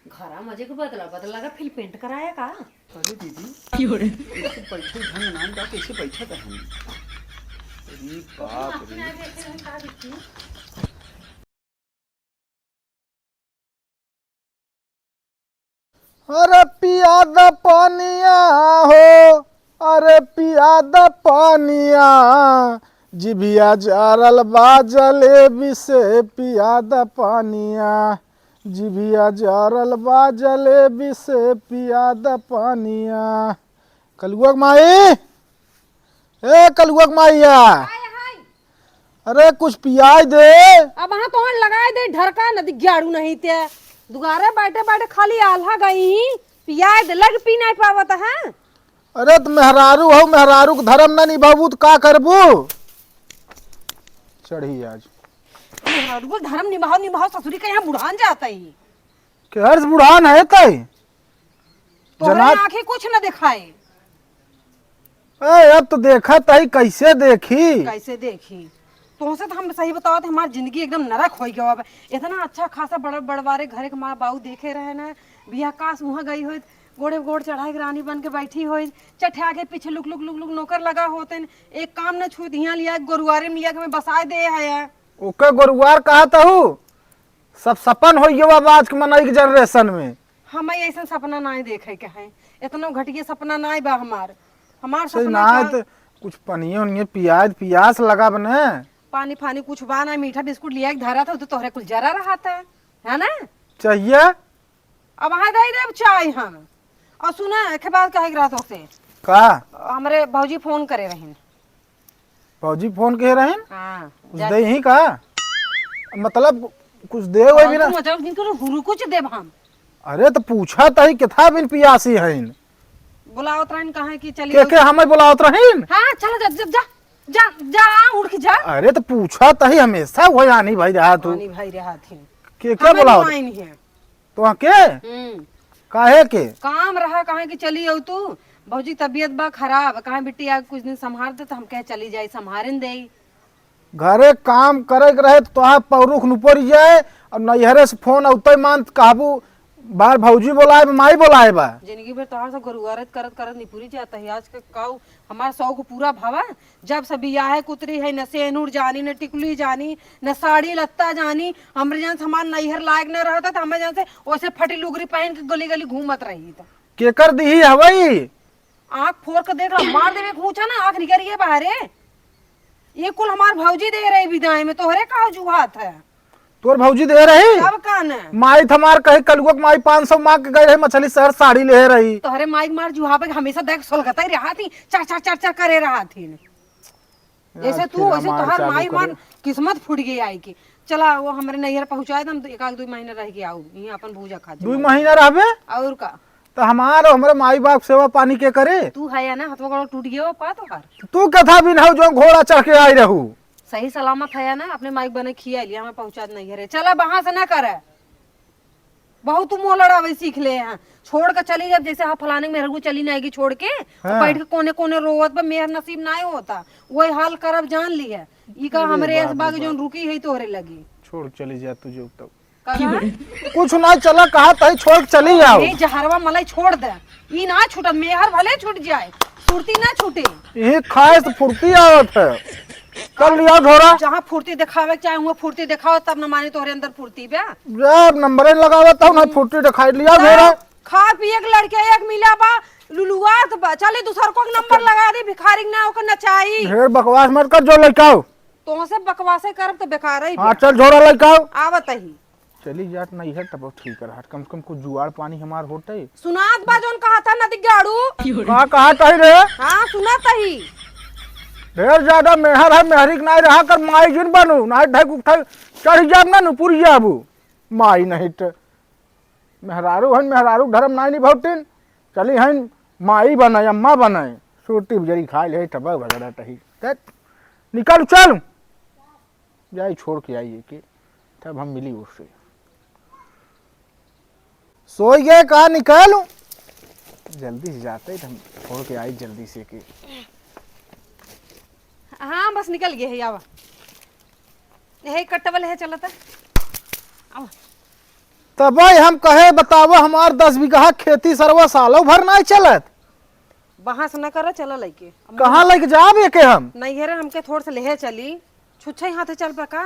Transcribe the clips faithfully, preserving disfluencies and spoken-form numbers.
घरा मजे के बदला बदला का फिल पेंट कराया का? अरे दीदी, क्यों रे? ऐसे बैठे ढंग नाम का कैसे बैठा था हम? अरे बाप रे। अरे पिया द पानिया हो, अरे पिया द पानिया, जिभिया जारल बा जलेबी से, पिया द पानिया, जिभिया जारल बा जलेबी से, पिया द पानिया। कलुआ के माई, ए कलुआ के माइया, हाय, हाय। अरे कुछ पियाई दे। अब हाँ तोहन लगाए दे ढरका, नदी ग्याड़ू नहीं ते। दुआरे बैठे बैठे खाली आल्हा गई, पियाई दे, लग पी नहीं पावत है। अरे त मेहरारू हो, मेहरारू के धर्म ना निभाबू त का करबू? चढ़ी आज। मेहरारू को धर्म निभाओ, निभाओ, ससुरी के यहाँ बुढ़ान जाता ही। केहर से बुढ़ान है तई? तोहरे जना आँखें कुछ न दिखाए। ए, अब तो देखा तई, कैसे देखी? कैसे देखी? तोहसे तो हम सही बताओ तो हमार जिंदगी एकदम नरक हो गया। अब इतना अच्छा खासा बड़ा बड़वारे घर के माँ बाऊ देखे रहे ना, बियाह कास वहाँ गई होई, गोड़े गोड़ चढ़ाई के रानी बन के बैठी होई, चठा के पीछे लुक लुक लुक लुक नौकर लगा होते न, एक काम न छूत, यहाँ लिया गोरुआरे में लिया के मैं बसाए दे है। ओके गोरुआर कहा तहू? सब सपन हो गया अब आज के मनई के जनरेशन में। हमें ऐसा सपना नाई देखे के है, इतना घटिया सपना नाई बा हमार। हमार सही सपना ना का? तो कुछ पनिये उनिये पियाज पियास लगा बने। पानी फानी कुछ बा ना, मीठा बिस्कुट लिया के धरा था तो तोहरे कुल जरा रहा था, है ना? चाहिए? अब हाँ दे देब चाय हम। और सुना, एक बात कहे के रहा तोसे। का? हमरे भौजी फोन करे रहिन। भौजी फोन कहे रहिन? हाँ, कुछ जा- दे ही का? मतलब कुछ दे हुए भी ना। भौजी मजाक जिनको तो हुरु कुछ देब हम। अरे तो पूछा तही किथा बिन पियासी हइन। बुलावत रहिन, कहे कि चली के, आओ। के हमें बुलावत रहिन? हाँ, चलो जा, जा, जा, जा, जा, उठ के जा। अरे तो पूछा तही हमेशा वही आनी भाई रहा तू। आनी भाई रहा थी। के, के हमें बुलावत? नहीं है। तो के? हम्म। काहे के? काम रहा, कहे कि चली आओ तू, भौजी तबीयत बा खराब, कहे बिट्टी आ कुछ दिन संभार दे, तो हम कहे चली जाई, संभारन दे। घरे काम करे के रहे तो तोहार पौरुख नुपरि जाए, और नैहरे से फोन औते मान कहबू, बार भौजी बोलाए बा, माई बोलाए बा। जिंदगी भर तोहार से गोरुआरत करत करत निपुरी जाता है। आज के काऊ हमार शौक पूरा भवा, जब से बियाहे कुतरी है, न सेनुर जानी, न टिकुली जानी, न साड़ी लत्ता जानी। हमरे जान से हमार नैहर लायक न रहता, तो हमरे जान से ओसे फटी लुगरी पहन के गली गली घूमत रही था। केकर दिही हवई? आँख फोर के देख ला, मार देवे घूंचा ना, आँख निकरिए बाहरे। ये कुल हमार भौजी दे रही विदाई में, तोहरे का जुहात है? तोर भौजी दे रही? तब का न? माई त हमार कही, कलुआ के माई पाँच सौ मांग के गई रही, मछली शहर साड़ी ले रही। तोहरे माई के मार जुहा पे हमेशा देख सोलगता ही रहा थी, चर चर चर चर करे रहा थी। जैसे तू, वैसे तोहार माई मार किस्मत फूट गई आई के। चला, वो हमरे नैहर पहुँचाए दम, एक आध दुई महीना रह के आऊ, यहाँ अपन भूजा खा दुई महीना रहबे? और का? तो हमार, हमरे माई बाप सेवा पानी के करे? तू है या ना, हथवा गोड़वा टूट गया, वो पा तोहार। तू कथा बिन हऊ, जो घोड़ा चढ़ के आई रहू। सही सलामत है या ना, अपने माई बने खिया लिया, हमें पहुँचा दे नैहरे। चला, बहास ना करे। बहुत तू मुँह लड़ावे सीख ले हैं। छोड़ के चली जब, जैसे हाँ फलाने मेहर को चली ना आएगी छोड़ के, तो हाँ। बैठ के कोने कोने रोवत बा, मेहर नसीब ना होता, वही हाल करब जान ली है। ई का अरे हमरे बाप ऐस रे बाग जोन बाप। रुकी है तोहरे लगी। छोड़ चली जा तू जो तब। का बा? कुछ ना, चला कहा तही छोड़ के चली आओ। ए जहरवा मलाई छोड़ दे, ई ना छूटत, मेहर भले छूट जाए, सुरती ना छूटे। यही खाए से फुर्ती आवत है। कर लिया झोरा। जहाँ फुर्ती दिखावे के चाहे, हुआ फुर्ती दिखाओ, तब न माने तोहरे अंदर फुर्ती बा। जब नंबरे लगावत हूँ ना, फुर्ती दिखाई लिया झोरा। खा पिए के लड़के एक मिला बा, लुलुआत बा, चली दूसर को नंबर लगा दी, भिखारी ना ओकर नचाई। ढेर बकवास मत कर, जो लइका हो। तोहसे बकवासे करब तो बेकार ही हाँ, बा। चल झोरा लइका हो। आवत ही। चली जात नहीं है तब ठीक रहा, कम से कम कुछ जुआड़ पानी हमार होते। सुनात बा जौन कहा था नदी गाड़ू। का कहा था रे? हाँ, सुनात ही। ढेर ज्यादा मेहर है, मेहरी के नाई रहा कर माई जिन बनू, नाई ढाई कुठाई चढ़ जाब ना नु, पुर जाबू। माई नहीं त मेहरारू हन, मेहरारू धर्म नाई निभौतिन। चली हन माई बने, अम्मा बने, सूती जरी खाई ले, तब भगड़ा तही। तत निकल चल। जाई छोड़ के आई एके, तब हम मिली उससे। सोई गए का निकालूं? जल्दी से जाते ही तो हम छोड़ के आई जल्दी से के। हाँ, बस निकल गए है, आवा। यही कट्टवल है, चलता। आवा। तब भाई हम कहे, बतावा, हमार दस बीघा खेती सरवा सालों भर नाहीं चलत। बहस न करा, चला लइके। अब कहाँ लइके जाब एके हम? नैहरे हमके थोड़ से लेहे चली, छुच्छे हाथे चल पा का?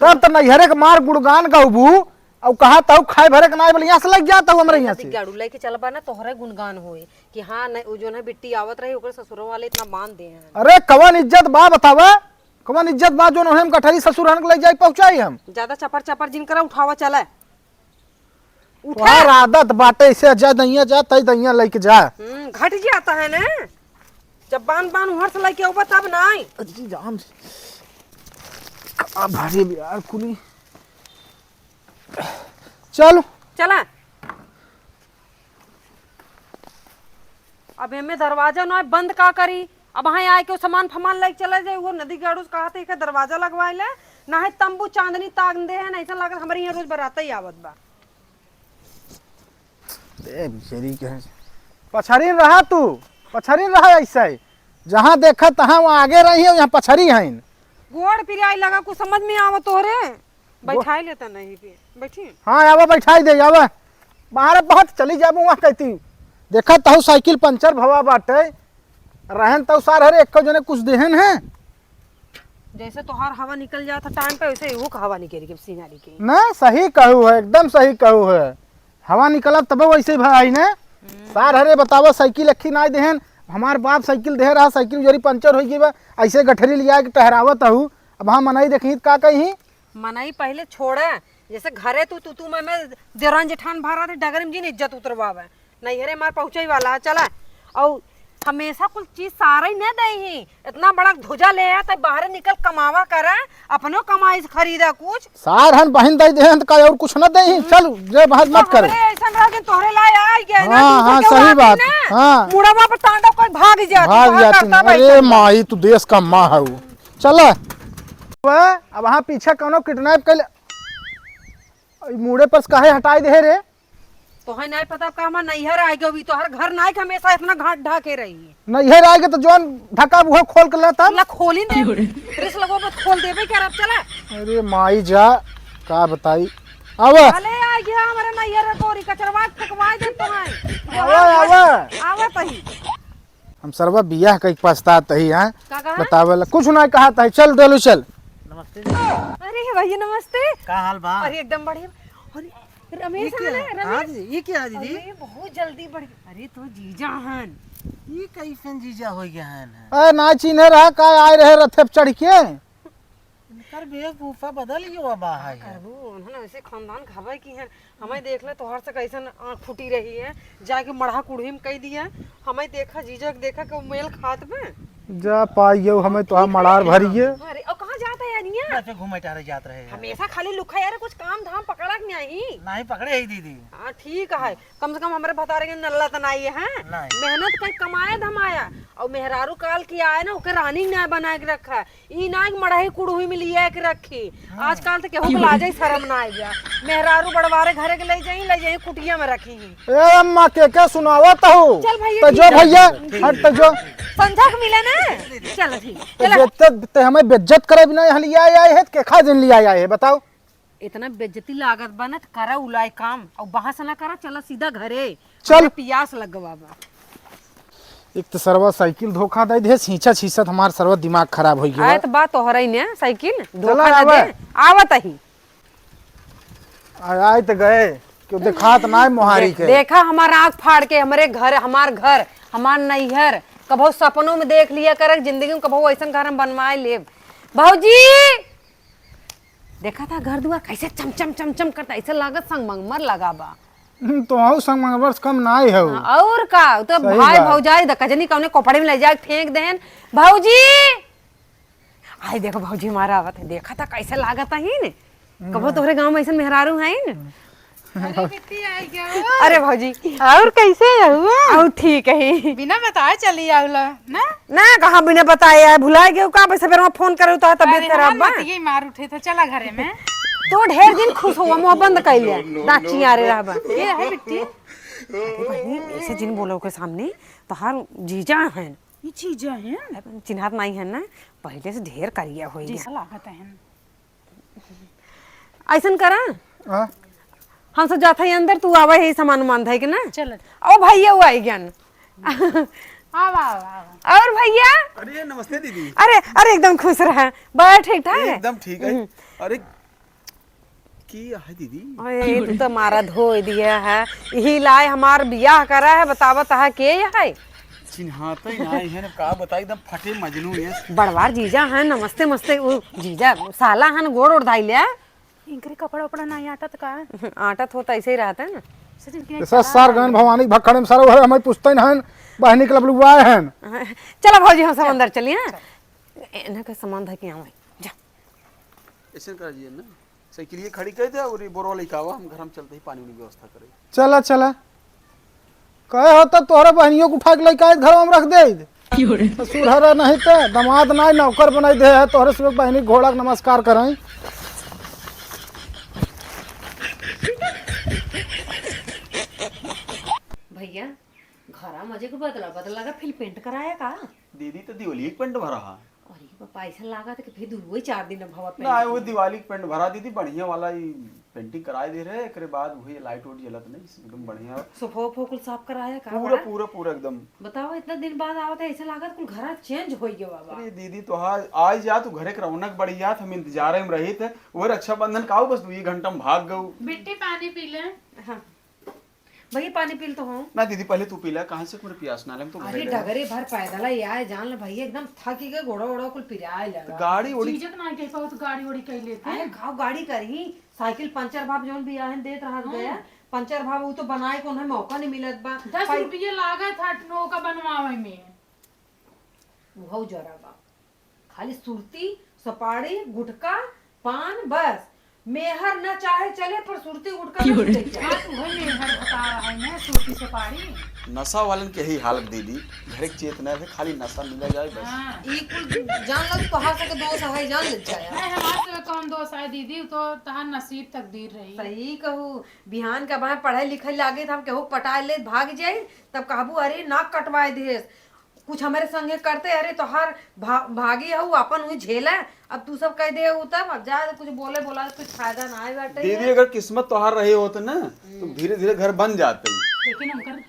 तब त नैहरे के मार गुणगान गउबू, अउ कहा तउ खाए भरे के नाहीं बोले, यहाँ से लइके जात हूँ हमरे यहाँ से। दिगाड़ू लइके चलबा ना, तोहरे गुणगान होई कि हाँ, न, उ जोन है बिट्टी आवत रही, ओकरे ससुरो वाले इतना मान दे हैं। अरे कवन इज्जत बा बतावा, कवन इज्जत बा जोन हम गठरी ससुर हन के लइ जाई पहुँचाई हम? ज्यादा चपर चपर जिन करा, उठावा चला। उठा। तोहार आदत बाटे, इसे जा दइया जा, तई दइया लइके जा। हम्म, घट जाता है ना, जब बान बान उहर से लइके अउबा तब नाई। अजी राम, का भारी बिहार कुली। चल। चला। अब एमे दरवाजा ना बंद का करी? अब हाँ आए के सामान फमान लइके चला जाए, वो नदी गाड़ू से कहा थे, एके दरवाजा लगवाए ले, ना है तंबू चांदनी तान दे है, ना ऐसा लागत हमरे यहाँ रोज बरात ही आवत बा। ए, बिचरी के है। पछारी रहा तू, पछारी रहा ऐसे ही। जहाँ देखा तहाँ वो आगे रही है, यहाँ पछारी है। गोड़ पिराई लगा, कुछ समझ में आवा तोहरे? गो- बैठाई लेता नहीं पे, बैठी। हाँ, आवा, बैठाई दे, आवा। बाहर बहुत चली जाबो वहाँ कहती। देखा तहु साइकिल पंचर भवा बाटे। रहन तउ सार हरे, एको जने कुछ देहन है। जैसे तोहार हवा निकल जात है टाइम पे, वैसे एहू के हवा निकल के सिंगारी के। ना, सही कहू है, एकदम सही कहू है। हवा निकलब तब वैसे भाई ने। हम्म। सार हरे बतावा, साइकिल अखी नाई देहन। हमार बाप साइकिल देहे रहा, साइकिल उजरी पंचर होइ गई बा, ऐसे गठरी लिया के टहरावत हऊ। अब हम मनई देखी त का कही? मनई पहले छोड़ा, जैसे घरे तू, तू, तू मैं, मैं देरान जेठान भरा थे, डगर में जिन इज्जत उतरवावे। नैहरे मार पहुँचे वाला है, चला। और हमेशा कुल चीज सारा ही न दे ही। इतना बड़ा भुजा ले आ, तब बाहर निकल कमावा करा, अपनो कमाई से खरीदा कुछ। सार हन बहिन दे देहन त का और कुछ न दे ही। हम्म। चल, जे बहस मत कर। हमरे ऐसन रह के तोहरे लाए आ गए ना, हाँ, दूसर हाँ, के सही बात। ना, हाँ। मुड़वा पर तांडव कोई भाग जाती, भाग जाती। अरे माई, तू देश का माँ हऊ। चल। अब वहाँ पीछे कौनो किडनैप कर ले। ई मुड़े पर से काहे हटाई दे रे? तोहे नाई पता का हमार नैहर आए गयो भी, तोहर घर नाई के हमेशा इतना घाट ढाके रही है। नैहर आए के तो जौन ढका उहो खोल के ला तब। ला खोली ने। रिस लगो मत खोल देबे क्या अब चला। अरे माई जा, का बताई। आवा। भले आ गया हमारे नैहर गोरी कचरवा फेंकवा दे तोहे। आवा, आवा। आवा तही। हम सरवा बियाह कइके पछतात ही, हैं? का कहा? बतावे ला कुछ ना कहा था, चल डोलू चल। नमस्ते जी। अरे भैया नमस्ते। का हाल बा? अरे एकदम बढ़िया। अरे रमेश ये क्या है? हाँ रमेश। दीदी, ये क्या है दीदी? अरे बहुत जल्दी बढ़ गई। अरे तो जीजा हन। ये कैसन जीजा हो गया है ना? अरे ना चिन्हे रहा का आए रहे रथे पे चढ़ के। इनकर वेशभूषा बदल गयो बा है। करबू, उन्होंने ऐसे खानदान खावे की है। हमें देख ले तोहर से कैसन आँख फूटी रही है, जाके मड़हा कुढ़ी में कह दिया। हमें देखा जीजा के देखा के मेल खात में। जा पाइयो हमें तो हम मड़ार भरिए। अरे और कहाँ जाता है यार ये? बस घूमे टहरे जात रहे हैं। हमेशा खाली लुखा यार, कुछ काम धाम पकड़ा के नहीं। नहीं पकड़े ही दीदी। हाँ ठीक है, कम से कम हमारे भतारे के नल्ला तो नहीं है। नहीं। मेहनत कर कमाया धमाया और मेहरारू काल की आए ना, ओके रानी ना बना के रखा है। ई ना कि मड़ही कुड़ही में लिया के रखी। हाँ। आजकल तो केहू के लाजे शरम ना आइया। मेहरारू बड़वारे घरे के ले जाई, ले जाई कुटिया में रखी। ए अम्मा, के के सुनावत हो? चल भैया, तो जो ठीक है। भैया, हट तो जो। संझा के मिले ना? चल ठीक। तो चल। बेइज्जत, ते हमें बेइज्जत करे बिना यहाँ लिया आए है, के खा दिन लिया आए है, बताओ? इतना बेइज्जती लागत बा ना, त करा उलाई काम, और बहस ना करा, चला सीधा घरे। चल। हमें पियास लग गवा बा। एक तो सरवा साइकिल धोखा दे दे, छींचा छींचत हमार सरवा दिमाग खराब हो गया। आए तो बा तोहरा ही ने साइकिल चला धोखा दे आवे। दे, आवत ही। आ, आए तो गए, क्यों दिखात ना है मोहारी दे-, के। देखा हमार आँख फाड़ के, हमरे घर, हमार घर, हमार नैहर, कभो सपनों में देख लिया कर, जिंदगी में कभो ऐसन घर हम बनवाए लेब। भौजी, देखा था घर दुआर कैसे चमचम चमचम करता, ऐसे लागत संगमरमर लगा बा। हम्म, तो हऊ संगमरमर से कम ना ही हऊ। हाँ, और का, तो सही भाई बात। भौजाई द कजनी कौने कोपड़े में ले जाके फेंक देहन। भौजी, आई देखो भौजी हमारा आवत है, देखा था कैसे लागत है ने। हम्म। कबो तोहरे गाँव में ऐसन मेहरारू है ने? अरे बिट्टी आई गया हो। अरे भौजी, और कैसे हुआ? और ठीक है। बिना बताए चली आउला ना? ना, कहाँ बिना बताए आए, भुला गए का? वैसे बेर में फोन करो तो तबियत अरे खराब हमार बा। मतिये मार उठे था, चला घरे में। तो ढेर दिन खुश हुआ, मुँह बंद कर लिया, दाँत चियारे रहबा। ये है बिट्टी। अरे बहिनी, ऐसे जिन बोलो के सामने, तोहार जीजा हैं। ये जीजा हैं? चिन्हात नहीं है ना, पहले से ढेर करिया हो गया। जैसा लागत है। ऐसन करा, हाँ? हम सब जात हई अंदर, तू आवा है सामान उमान धइ के ना। चल। ओ भैया, वो आई गन। आवा, आवा, आवा। और भैया? अरे, नमस्ते दीदी। अरे, अरे, एकदम खुश रहा। बड़ा ठीक ठाक है? एकदम ठीक है। हम्म। अरे, की है दीदी? अरे, तू तो मारा धोइ दिया है। यही लाए हमार बियाह करा है, बतावत है के है? चिन्हाते ही ना है ना, का बताई, एकदम फटे मजनू है। बड़वार जीजा है, नमस्ते, मस्ते, वो जीजा, साला है ना, गोड़ ओड़ धाइ लिया। इनकरे कपड़ा उपड़ा नाहीं आटत का? आटत हो त ऐसे ही रहत है ना। सचिन के ऐसा सार गन भवानी भखड़े में सारा हमें पूछते ही नहीं, बहनी के लबलुआए हैं। चला भौजी, हम सब अंदर चलिए, हाँ? इन्हें का सामान धइ के आवे, जा। ऐसे कर दीजिए ना, साइकिलिए खड़ी कर दे और ये बोरवा लेके आवा, हम घर में चलते ही पानी वानी व्यवस्था करें। चला, चला। कहे हो तो तोहरे बहनियों को उठा के लेके आए, घर में रख दे। क्यों रे? ससुर हरा नहीं तो दमाद नहीं, नौकर बनाई दे है, तोहरे से बहनी घोड़ा के नमस्कार कराई। भैया, घरा मजे को बदला बदला का फिर पेंट कराया का? दीदी तो दिवाली एक पेंट भरा है। अरे बापा, ऐसा लागत है कि फिर दू वही चार दिन अब हवा ना, वो पेंट दिवाली के पेंट भरा दीदी, बढ़िया वाला ही पेंटिंग कराए दे रहे, एकरे बाद वही लाइट वाइट जलत नहीं, एकदम बढ़िया। सोफा वोफा कुल साफ कराया का पूरा, बड़ा? पूरा, पूरा एकदम। बताओ, इतना दिन बाद आवत है, ऐसा लागत कुल घर चेंज हो गया बाबा। अरे दीदी, तो हाँ, आज जा तू घरे के रौनक बढ़ी जात, हम इंतजार में रही थे, वो रक्षाबंधन का आऊ, बस दू ही घंटा में भाग गऊ। बिट्टी पानी पी ले। हाँ। भैया, पानी पी ले तो हो। ना दीदी, पहले तू पी ले, कहाँ से मेरे प्यास ना लगे, तो अरे, भरे ले। डगरे भर पैदल ही आए, जान ले भैया, एकदम थक ही गए, गोड़ा ओड़ा कुल पिराए लगा। तो गाड़ी ओड़ी चीजक ना कह पाओ, तो गाड़ी ओड़ी कह लेते। अरे, खाओ, गाड़ी कर ही, साइकिल पंचर भाप जौन भी आहन देत रहत हाँ। गया, पंचर भाप वो तो बनाए को उन्हें मौका नहीं मिलत बा। दस पाई- रुपये लागत हट नौका बनवावे में। वो जरा बा। खाली सुरती, सुपारी, गुटखा, पान, बस। मेहर न चाहे चले, पर सुरती गुटखा न क्यों रे? छूटे के चाहे। हाँ, तू है मेहर बता रहा है ना, सुरती सुपारी। नशा वालन के यही हालत दीदी, घर के चेत न रहे, खाली नशा मिला जाए बस। हाँ। ई कुल जान लो, तोहार सबके दोष है, जान ले जाए। नहीं, हमार से कौन दोष है दीदी, वो तो तहार नसीब तकदीर रही। सही कहू, बिहान का बाहर पढ़े लिखे लागे, तो हम केहू पटाए ले भाग जाए, तब कहबू, "अरे, नाक कटवाए देस।" कुछ हमरे संगे करते, अरे तोहार भा-, भागी हऊ, अपन हुई झेला, अब तू सब कह दे हऊ तब, अब जा कुछ बोले बोला कुछ फायदा ना आए बाटे दीदी, ये। अगर किस्मत तोहार रहे होत ना, तो हम्म। धीरे धीरे घर बन जाते। लेकिन हम कर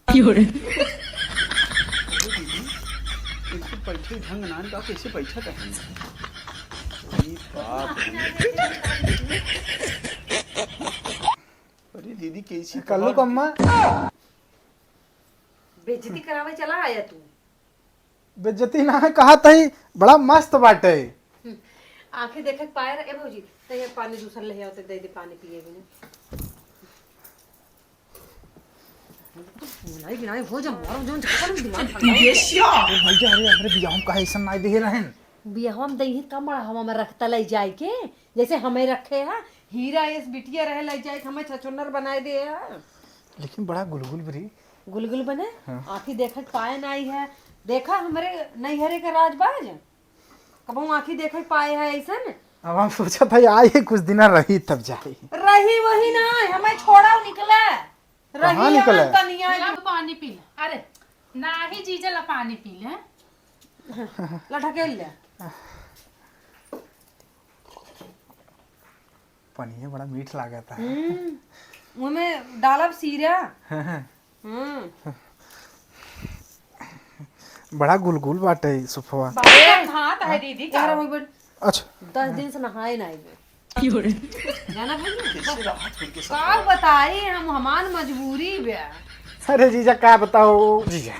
क्यों रे? अरे दीदी, इनको बैठे ढंग ना, इनका कैसे बैठा था? अरे बाप रे। अरे दीदी, कैसी कल्लू कम्मा। बेइज्जती करावे चला आया तू। बेइज्जती ना है, कहा तही बड़ा मस्त बाटे। हम्म, आंखें देखे के पाए रहे, ए भौजी, तो ये पानी दूसर ले आओ, तो दे दे पानी पिए बिना। नहीं, नहीं, हो जा, मारो जोन, चक्कर में दिमाग खराब हो गया। ए भौजी, अरे, हमरे बियाह में काहे ऐसा नहीं दे रहन? बियाह में दही का मड़ा हवा में रखता ले जाए के, जैसे हमें रखे है, हीरा एस बिटिया रहे ले जाए के, हमें छछोनर बनाए दे है। लेकिन बड़ा गुलगुल बरी। गुलगुल बने? हाँ। आँखी देखक पाए नाई है। देखा हमरे नैहरे के राजबाज? कबहू आँखी देखक पाए है ऐसन? अब हम सोचत है आई कुछ दिन रही तब जाई। रही वही ना, हमें छोड़ा निकला। कहाँ रही निकला? हमार कनिया। ला पानी पी ले। अरे, नाही जीजा ला पानी पी ले। ला ढकेल ले। पनिया बड़ा मीठ लागत है। हम्म, ओमे डालब सीरा। हम्म। बड़ा गुलगुल बाटे ई सोफवा। बाबू, नहात है दीदी, का? यार, हो गइल। अच्छा। दस दिन से नहाए ना आइबे। जाना भैया? कैसे राहत होई के का सब? बताई हम, हमार मजबूरी बे। अरे जीजा, का बताओ जीजा?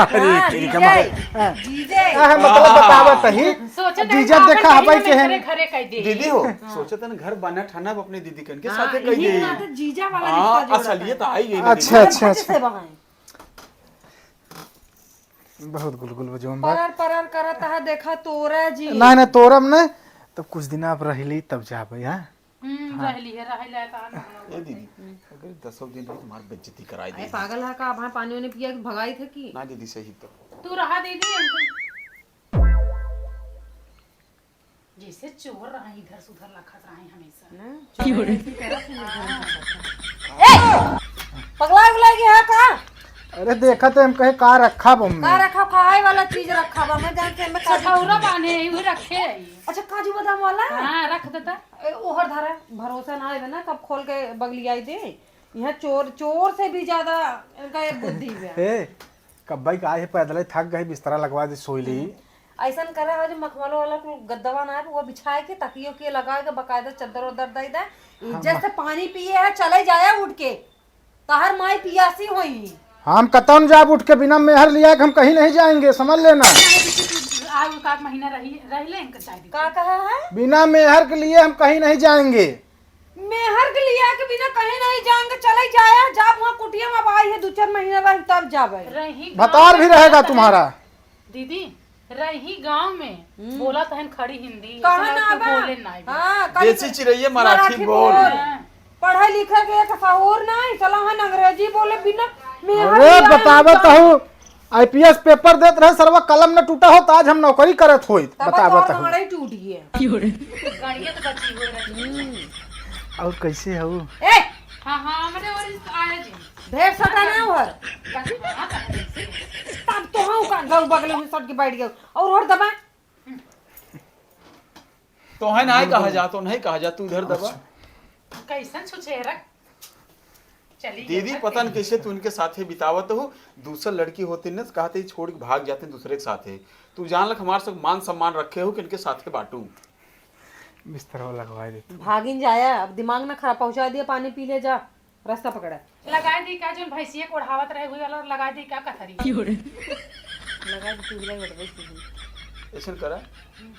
अरे हाँ, तेरी जीजा, कमाल। हाँ। जीजा। हाँ, मतलब बतावत ही। सोचत है जीजा, देखा हबै के हैं। घरे कह दे। दीदी हो, हाँ। सोचत है घर बना ठाना अपने दीदी कन के हाँ, साथे कह यही दे। बात है, जीजा वाला हाँ, रिश्ता जोड़ा असलियत था। आई गई ना अच्छा, दीदी। अच्छा, अच्छा। से बहाएं। बहुत गुलगुल बजौन बा। परर परर करत है, देखा तोरा जी। नहीं, नहीं, तोरम नहीं, तब कुछ दिन आप रहली तब जाबे, हाँ? हम्म, हाँ। रहली है, रहली है, कहाँ ना ए दीदी, अगर दसों दिन रही तुम्हारी बेइज्जती कराई अरे दी। पागल है का? अब हाँ पानी वानी पिया के भगाई थे की? ना दीदी, सही तो। तू रहा दीदी, जैसे चोर रहा इधर से उधर लखत रहा हमेशा। ना, क्यों रे? चोर ऐसी तरह से नहीं हाँ। ए! पगला उगला गया है का? अरे देखा तो हम कहे का रखा बा का में? रखा, खाए वाला चीज रखा बा, मैं जानते हैं, मैं काजू सठौरा बांधे ही, वही रखे ही। अच्छा, काजू बादाम वाला? हाँ, रख देता। ए, ओहर धरा, भरोसा ना आवे ना, कब खोल के बगलियाई दे। यहाँ चोर, चोर से भी ज्यादा इनका ये बुद्धि बा। ए, कब्बई का आए पैदल ही थक गई, बिस्तरा लगवा दे, सोई ली। ऐसन करे है जो मखमलो वाला कुल गद्दवा ना है, वो बिछाए के, तकियो के लगा के, बकायदा चद्दर उद्दर दे दे। इज्जत से पानी पिए है, चले जाया उठ के। तहर माई पियासी होई। हम कतन जाब उठ के, बिना मेहर लिया के हम कहीं नहीं जाएंगे, समझ लेना। आउ एक आध महीना रही, रह ले इनका शादी। का कहा है? बिना मेहर के लिए हम कहीं नहीं जाएंगे। मेहर के लिया के बिना कहीं नहीं जाएंगे, चले जाया, जाब वहाँ कुटिया में, अब आई है दो चार महीना रही तब जाबे। रही भतार भी रहेगा तुम्हारा। दीदी, रही गाँव में, हम्म। बोला तहन खड़ी हिंदी, कहा इतना ना तू बा? बोले ना आइबे। हाँ, कल देसी चिरैया मराठी मराठी बोल। बोल। हाँ। पढ़े लिखे के एक सहूर नहीं, चला हन अंग्रेजी बोले बिना मेहर अरे लिया बतावे हम तो हूँ, आईपीएस पेपर देत रहे, सरवा कलम न टूटा होत, आज हम नौकरी करत होइत। तब बतावे तोर तो हूँ। गाड़ी टूट गई है। गाड़िया तो बची हुई रही। हम्म। और कैसे हो? ए! हाँ, हाँ, हमरे और इस आया जी। ढेर सटा ना उहर। तब तो हम का गऊ बगले में सट के बैठ गए। और उहर दबा। तो है ना, कहा जा, तो नहीं कहा जा, तू इधर दबा। कैसन छुछेरक। चली दीदी, गई पता न कैसे तू इनके साथे बितावत हो। दूसर लड़की होती न, तो कहते ही छोड़ के भाग जाते दूसरे के साथे। तू जान लग, हमारे सब मान सम्मान रखे हो कि इनके साथे बाटू। बिस्तरवा लगवा देते। भागिन जाया, अब दिमाग ना खराब, पहुंचा दिया, पानी पी ले जा। रास्ता पकड़ा। लगाए दी का, जोन भैंसिया के ओढ़ावत रहे हुई वाला लगाए दी का कथरी? क्यों रे? लगाए दी, तू हिलाई बटबे की। ऐसन करा,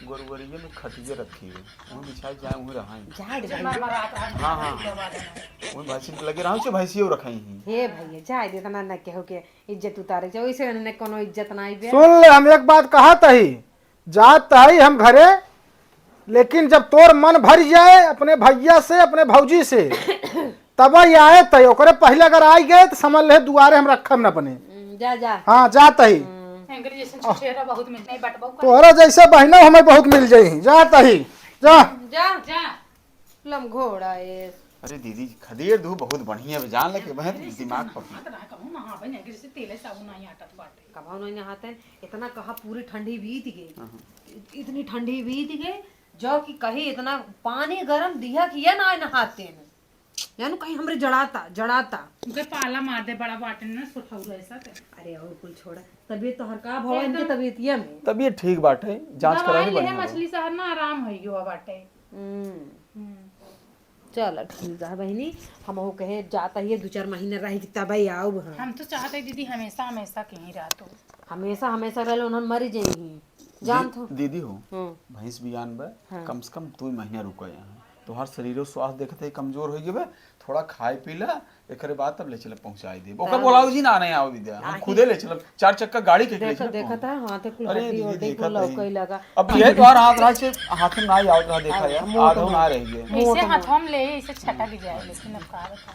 गोरुवरिये में खटिया रखी है, वहीं बिछाए जाए, वहीं रहाई। जाए दे जब भाई। मर मरात रहा, हाँ, हाँ। के बाद है। वहीं भैंसिन के लगे रहा, उसे भैंसियो रखाई ही। हे भैया, जाए दे, इतना न केहू के इज्जत उतारे, जो इसे न कोनो इज्जत ना आई बे। सुन ले, हम एक बात कहा तही, जात हई हम घरे, लेकिन जब तोर मन भर जाए अपने भैया से, अपने भौजी से, तब ही आए तई। ओकरे पहले अगर आई गए तो समझ ले दुआरे हम रखब न अपने। हम्म, जा, जा। हाँ, जात हई। हम्म। एंगरी जैसे छुछेरा बहुत मिल नहीं बटबो कर। तोहरा जैसे बहिनो हमें बहुत मिल जाई, जात हई। जा। जा। जा। लमघोड़ा एस। अरे दीदी, खदेर दू बहुत बढ़िया बा, जान ले के बहन दिमाग पर। हाथ रहा कहूँ ना, हाँ बहन, एंगरी से तेले साबुन नहीं आटत बाटे। कबहू नहीं नहाते, इतना कहा पूरी ठंडी बीत गई। हाँ, हाँ। इत-, इतनी ठंडी बीत गई, जो कि कहीं इतना पानी गरम दिया कि ये ना नहाते हैं। जानू कहीं हमरे जड़ाता, जड़ाता। उनके पाला मार दे, बड़ा बाटन ना, सुठौरा ऐसा ते। अरे और कुल छोड़ा, तबीयत तोहर का भवा इनके एकदम तबीयतिया में? तबीयत ठीक बाटे, जांच दवाई करा के लिहे बढ़िया बा। मछली शहर ना आराम हो गयो बाटे। हम्म। हम्म। चल ठीक है बहिनी, हमहू कहे जात ही दो चार महीने रह के तब ही आउब हम। हम तो चाहते दीदी हमेशा, हमेशा कहीं रहतो। हमेशा, हमेशा रहले उन्हन मरी जइहीं। जानत हो? दीदी हो, हम्म। भैंस बियान बा, हाँ। कम से कम दो महीना रुको यहाँ। तोहार शरीरो स्वास्थ्य देखत है कमजोर हो गए, थोड़ा खाए पी ला, एकरे बाद तब ले चलब पहुँचाई देब। ओकर हाँ। बोलाऊ जी ना, नहीं आवे दे, हम खुदे ले चलब, चार चक्का गाड़ी के ले चलब। देखत है, हाँ, तो कुल अरे हड्डी दीदी, उड्डी देखत कुल है। लौकई लगा। अब ये तोहार हाथ रहा से, हाथ में ना आवत रहा, देखा यार, आधो ना रह गए। ऐसे हाथ हम ले, ऐसे छटक जाए, लेकिन अब का बता।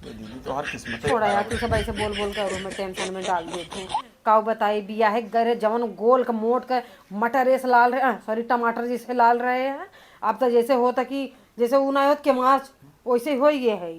ये दीदी, तोहार किस्मत है छोड़ा यार, खराब। तू सब ऐसे बोल बोल के और हमें टेंशन में डाल देत हूँ। काऊ बताई, बियाहे के गरे जवन गोल के मोट के मटर ऐसे लाल रहे, अ, सॉरी, टमाटर जैसे लाल रहे हैं। अब तो जैसे होता कि जैसे ऊ ना होत के मार्च, वैसे हो ये है।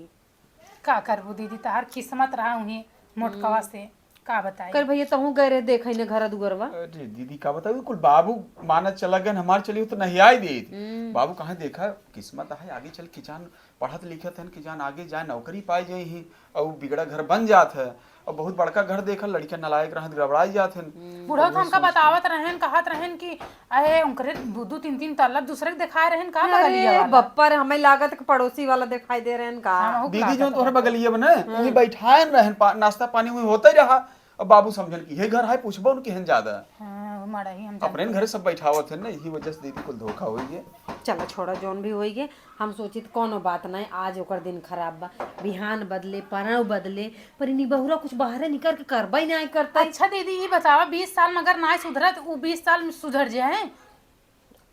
का करबू दीदी, तहार किस्मत रहा उही मोटकवा हम्म। से, का बताई। कर भैया, तहूँ गए रहे देखे ने घर दुआरवा। अरे दीदी, का बताई, कुल बाबू मानत चला गए, हमार चली तो नहीं आई देत। हम्म। बाबू कहाँ देखा, किस्मत है, आगे चल के जान पढ़त लिखत हन कि जान आगे जाए नौकरी पाए जाए ही, और बिगड़ा घर बन जात है, और बहुत बड़का घर देखल, लड़कियां नालायक रहत, गड़बड़ाई जात हन। हम्म। बुढ़ऊ तो हमका बतावत रहेन, कहत रहेन कि अरे उनकरे दू दू तीन तीन तल्ला दूसरे के देखाए रहेन का अरे बगलिया वाला? बप्पा रे, हमें लागत कि पड़ोसी वाला देखाई दे रहेन का। हाँ, वहू दीदी लागत जो तोहरे बा। बगलिया में ना, हाँ। वही बैठाए रहेन, पा-, नाश्ता पानी वही होते रहा। अब बाबू समझन कि ये घर है, पूछबो न केहन ज्यादा। हाँ, वो मड़ही हम अपने जानते घरे सब बैठावत है ना, यही वजह से दीदी कुल धोखा होई है। चलो छोड़ा, जौन भी होई है, हम सोचित कौनो बात नहीं, आज ओकर दिन खराब बा, बिहान बदले, परनौ बदले, पर इनी बहुरा कुछ बाहरे निकर के करबा ही नहीं करता। अच्छा दीदी, ये बतावा, बीस साल में अगर ना सुधरा तो वो बीस साल में सुधर जाए?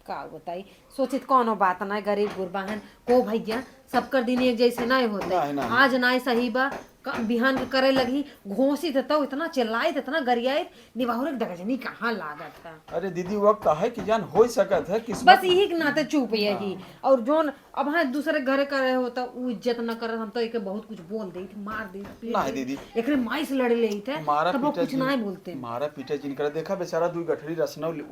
का बताई, सोचित कौनो बात ना, गरीब गुरबा हन, को भैया, सबकर दिन एक जैसे नहीं होते। नहीं, नहीं। आज नहीं सही बा, क-, बिहान के करे लगी, घोंसित तो इतना चिल्लाइत, इतना गरियाइत, निभाउर एक दगजनी कहाँ लागत है। अरे दीदी, वक्त है कि जान हो सकत है, किस्मत बस यही के नाते चुप यही। हाँ। और जोन अब हाँ दूसरे घरे करे हो तो उ इज्जत न करे, हम तो एके बहुत कुछ बोल देइत, मार देइत, पीट नहीं देइत। दीदी। एकरे माई से लड़ लेइत है, मारा तब वो पीटा कुछ जिन-, नहीं बोलते। मारा पीटा जिन करे, देखा बेचारा दुई गठरी रसनौ ले-,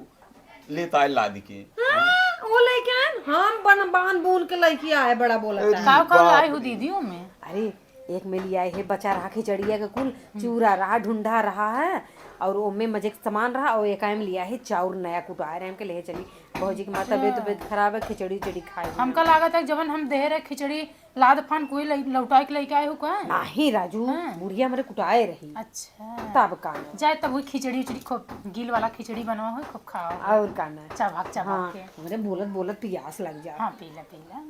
लेत आए लाद के। हाँ, वो लेके आए, हम बन, बान बून के लेके आए, बड़ा बोला अरे था। का का बाप लाई हो रे। दीदी ओमे? अरे, एक में लिया है बचा रहा खिचड़िया के कुल, हम्म। चूरा रहा, ढूंढा रहा है, और ओमे मजे के सामान रहा, और एक में लिया है चाउर नया कुटाए रहे, हमके ले चली। भौजी के माँ तबियत, हाँ। तबियत खराब है, खिचड़ी उचड़ी खाए। हमका लागत है जवन हम दे रहे खिचड़ी लाद फान कोई लइ-, लौटाए के लेके आए हो का? नहीं राजू, हाँ। बुढ़िया हमरे कुटाए रही। अच्छा। तब का? जाए तब वही खिचड़ी उचड़ी खूब, गील वाला खिचड़ी बनवा हो, खूब खाओ। और का ना? चबाक, चबाक हाँ, के। हमरे बोलत, बोलत पियास लग जा। हाँ, पीला, पीला।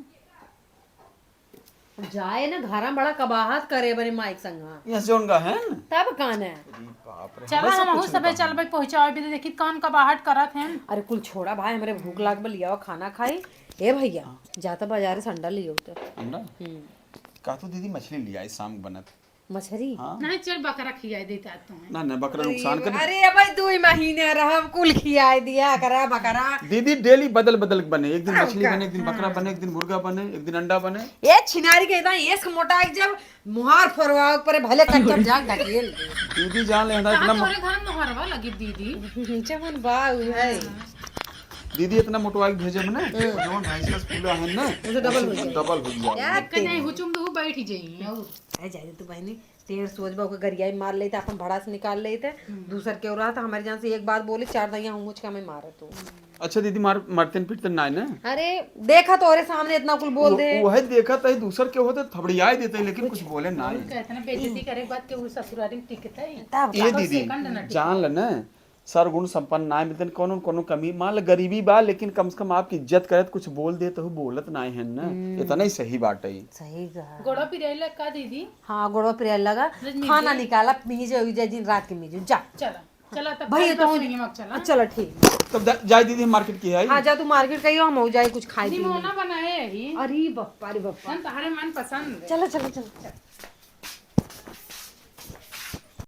जाए ना, घरा में बड़ा कबाहत करे बरे माइक संग। यहाँ से उनका है न? तब का ना? अरे बाप रे, चला, हमसे हम कुछ सबे नहीं चलबे, पहुँचावे भी तो देखी कौन कबाहट करत हैं। अरे कुल छोड़ा भाई, हमरे भूख लाग बा, लियावा खाना खाई। ए भैया, हाँ। जाता बाजारे से अंडा लियो तो। अंडा? हम्म। का तू दीदी मछली लिया, शाम के बनत। मछरी? हाँ। नहीं, चल बकरा खियाई देता तुम्हें। ना, ना, बकरा अरे, नुकसान करे। अरे, अबे दुई महीने रहब, कुल खियाई दिया, करा बकरा। दीदी, डेली बदल बदल के बने, एक दिन हाँ, मछली का? बने, एक दिन बकरा हाँ। बने, एक दिन मुर्गा बने, एक दिन अंडा बने। ए छिनारी के इतना एस मोटा एक जब मुहार फोरवा ऊपर भले कच्चा जाग ढकेल दे। दीदी जान ले, इतना कहाँ इतना तोरे घर मोहरवा लगी दीदी? चमन बा उ है। दीदी इतना मोटवा के भेजब ना, हम्म। जवन भैंस का फूला है ना, उसे डबल हो जाए। डबल हो जाए। यार, एक नहीं, हुचुम दो बैठ जाइए और। अरे जाए दे तू बहनी, तेर सोच बा ओके गरियाई मार लेते, अपन भड़ास निकाल लेते। हम्म। दूसर के रहा तो हमारे जान से एक बात बोले, चार दइया हुमुच का मैं मारत हूँ। अच्छा दीदी, मार, मारते न पीटते ना है ना? अरे देखा तो ओरे सामने इतना कुल बोल वो, दे। वो है देखा तो है, दूसर के होते थबड़ियाई देते हैं, लेकिन कुछ बोले ना और है। का इतना बेइज्जती करे के बाद के वो ससुरारी में टिकता है? तब ये का? दीदी, second ना टिकता। जान ले ना, सर गुण संपन्न ना मिलते, कोनो न कोनो कमी, मान ले गरीबी बा, लेकिन कम से कम आपकी इज्जत करे तो कुछ बोल दे तो बोलत ना है ना, हम्म। इतना ही सही बात है। सही कहा। गोड़ा पिराइला का दीदी? हाँ, गोड़वा पिराए लगा। रजनी खाना जी। निकाला, मिजे उजे जिन रात के मिजे, जा। चला, चला तब भाई, भाई तो बस यहीं मत चला। चला, ठीक। तब जा, जाए दीदी, हम मार्केट की आई। हाँ, जा तू मार्केट कहियो, हम हो जाए कुछ खाए पी निमोना ले। बनाए यही। अरे बप्पा रे बप्पा। हम तोहरे मन पसंद है। चला, चला, चला। चल।